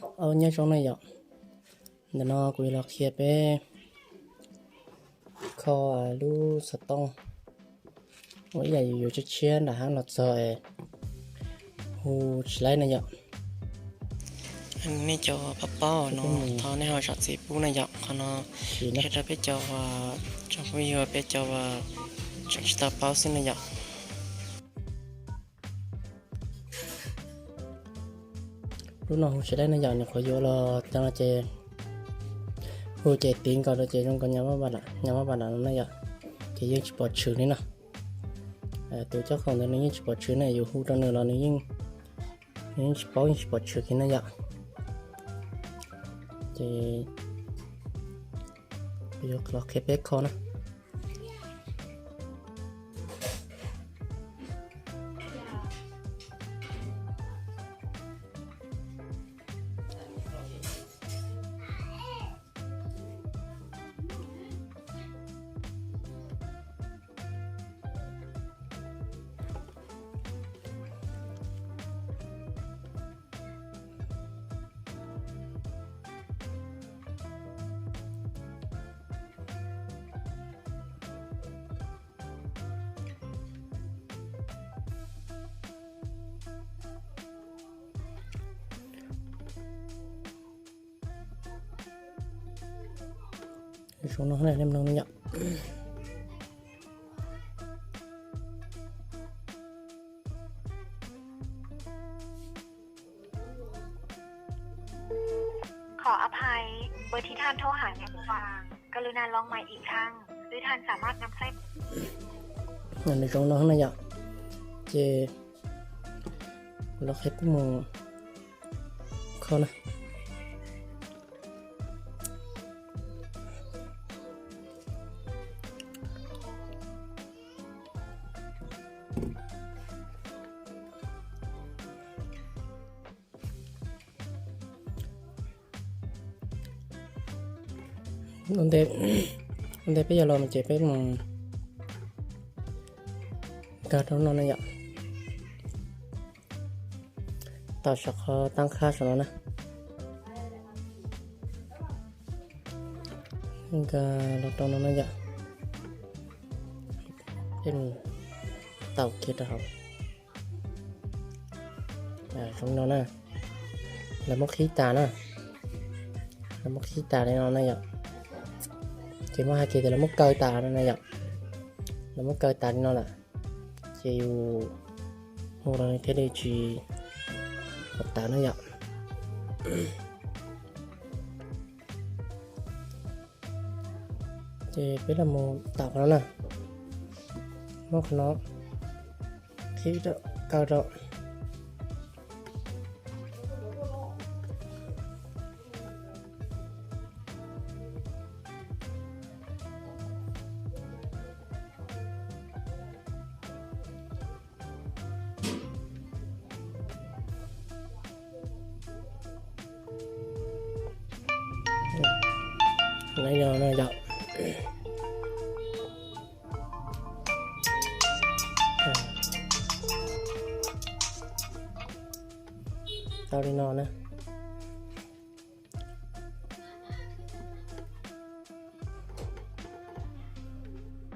Nyob zoo na yom, ntawm no kuv yuav los qhia peb kho lub xov tooj ua ib yam yus yuav tshiab tshiab nram hav los txog es hu tsis laib na yom. Nej cov paub paub no thov nej ho zam txim pub na yom, qhov no qhia rau peb cov tsoom phooj ywg peb cov tseem tsis tau paub xwb na yom. Lub no hu tsis laib na yom, nws qhuav yuav los tag no ces hu ces tiv nkaus rau ces zoo nkaus nyas maj pas dam no na yom, ces yeej tsis pom tshwm li no. Tus cob khoom ntawd nws yeej tsis pom tshwm na, yus hu rau nws los nws yeej, nws yeej tsis paub yeej tsis pom tshwm kiag na yom. Ces yuav los qhia peb kho na. Zoo no nej mloog yom. Ber thi than thauj ham nyav vang, ka lu na long mai ib thang, du than samab nam xeb. Nws zoo no na yom, ces kuv los qhia peb mus kho na. Ua ntej peb yuav los mus ces peb mus nkag rau no na yom. Tau saum qhov tab qhab saum no na. Nkag los rau no na yom. Peb mus tau kiag rau hauv. Zoo no na. Lawv muab qhib tas na. Lawv muab qhib tas li no na yom. Ces muab hais tias lawv muab kaw tas no na yom. Lawv muab kaw tas li no lawm. Ces yus hu los thiaj li tsis pom tawm na yom. Ces peb los mus tau qhov no na. Muab qhov no qhib rau, kaw rau. Nyob no yom. Tau li no na.